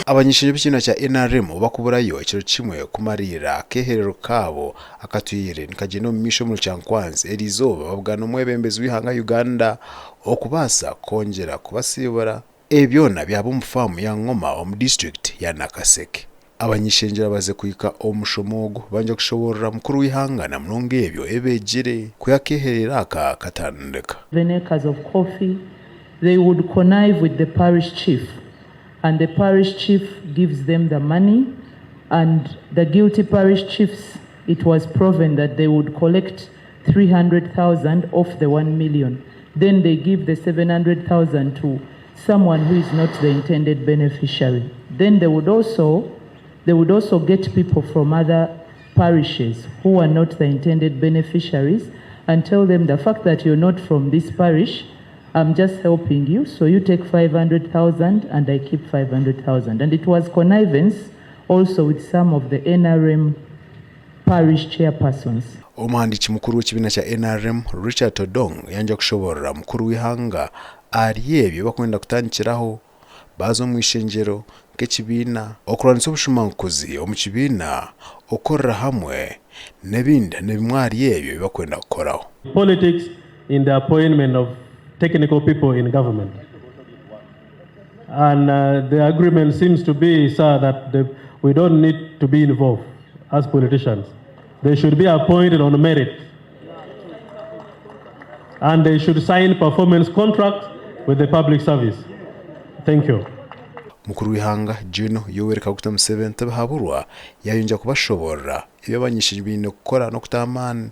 Abany'ishengyero b'ekibiina kya NRM bakuburayo ekiro kimwe kumariira akeeherero kaabo akatwire nikagyenda omu maisho omuri Kyankwanzi eriizooba babugana omwebembezi w'eihanga Uganda okubaasa kwongyera kubasiibura. Ebi byona byaba omu faamu ya Ngoma omu disiturikiti ya Nakaseke. Abany'ishengyero abaze kuhika omu mushomo ogu bangye kushoboorora mukuru w'eihanga na munonga ebyo ebi beegire kwiha akeeherero aka katandika. The makers of coffee, they would connive with the parish chief and the parish chief gives them the money and the guilty parish chiefs it was proven that they would collect 300,000 off the 1 million then they give the 700,000 to someone who is not the intended beneficiary then they would also they would also get people from other parishes who are not the intended beneficiaries and tell them the fact that you're not from this parish I'm just helping you so you take 500,000 and I keep 500,000 and it was connivance also with some of the NRM parish chairpersons. Omuhandiiki mukuru w'ekibiina kya NRM, Richard Todong yangya kushoboorora mukuru w'eihanga ahari ebyo ebi barikwenda kutandikiraho baaza omu ishengyero nk'ekibiina, okurwanisa obushumankuzi omu kibiina, okukorera hamwe n'ebindi n'ebimwe ahari ebyo ebi barikwenda kukoraho. Politics in the appointment of technical people in government and uh, the agreement seems to be sir that the, we don't need to be involved as politicians they should be appointed on merit and they should sign performance contracts with the public service thank you Mukuru w'eihanga Gen. Yoweri Kaguta Museveni Tibihaburwa yayongyera kubashoborora ebi abany'ishengyero baine kukora n'okuta amaani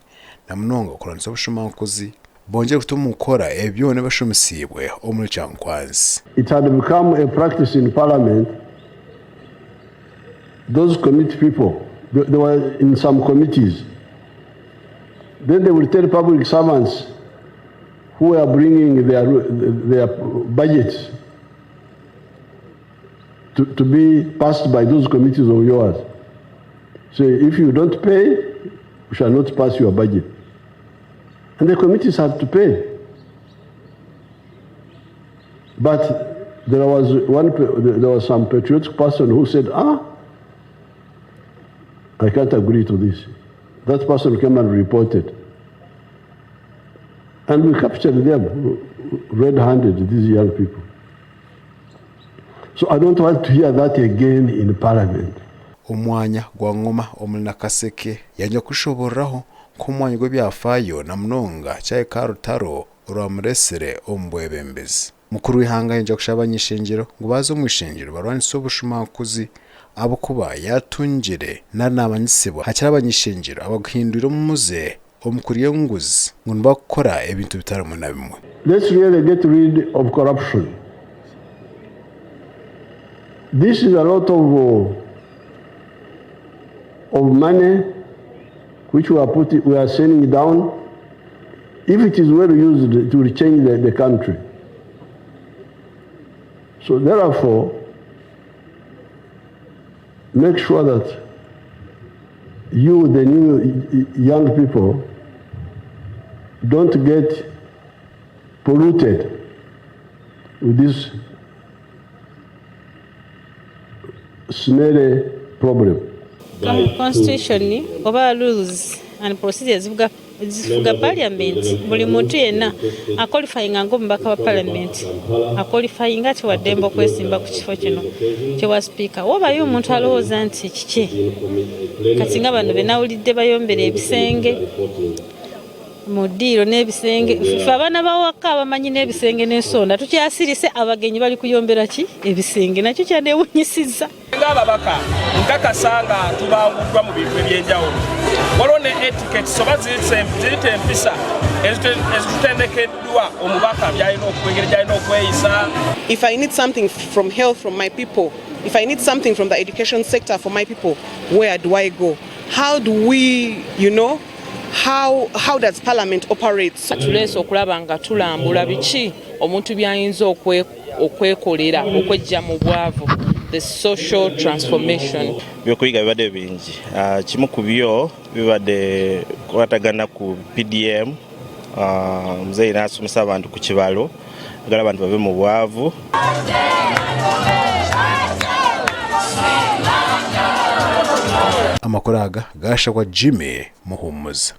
na munonga okurwanisa obushumankuzi bongyere kuta omu nkora ebi byona ebashomesiibwe omuri Kyankwanzi. It had become a practice in parliament those committee people they were in some committees then they will tell public servants who were bringing their, their budgets to, to be passed by those committees of yours. So if you don't pay, we shall not pass your budget. And the committees had to pay. But there was one, there was some patriotic person who said, ah, I can't agree to this. That person came and reported. And we captured them red-handed, these young people. So I don't want to hear that again in parliament. Omwanya gwa Ngoma omuri Nakaseke yangya kushoboororaho nk'omwanya gw'ebyafaayo na munonga kyahika aha rutaro orwamureetsire omu bwebembezi. Mukuru w'eihanga yangya kushaba abany'ishengyero ngu baaze omu ishengyero barwanise obushumankuzi ahabw'okuba yaatungire nari naamanyisibwa hakiri abany'ishengyero abaguhindwire omu muze omu kurya enguzi ngu nibakukora ebintu bitarimu na bimwe. Let's really get rid of corruption. This is a lot of, of money which we are, putting, we are sending down. If it is well used, it will change the, the country. So therefore, make sure that you, the new young people, don't get polluted with this smelly problem. Constitution oba rules and procedures zivuga zifuga parliament buli muntu yenna aqualifyinga ng'omubaka wa parliament aqualifyinga ati waddembe okwesimba ku kifo kino kyewa sipiika wobayo omuntu alowooza nti kiki kati nga bano benawulidde bayombera ebisenge mu ddiiro n'ebisenge ffe abaana bawaka abamanyi n'ebisenge n'ensonda tukyasirise abagenyi bali kuyombera ki ebisenge nakyo kyanewunyisizza Ng'ababaka nkakasa nga tubanguddwa mu bintu eby'enjawulo. Waliwo ne etiquettes oba ziyite empisa ezitutendekeddwa omubaka by'alina engeri gy'alina okweyisa. If I need something from health from my people, if I need something from the education sector for my people, where do I go? How do we, you know, how, how does parliament operate? Tuleese okulaba nga tulambula biki omuntu by'ayinza okwekolera okwejja mu bwavu the social transformation. Ebyokuyiga bibadde bingi. Ah, kimu ku byo bibadde kukwatagana ku PDM. Ah, muzeeyi n'asomesa abantu ku kibalo agala abantu bave mu bwavu. Amakuru aga gaashabwa Jimmy Muhumuza.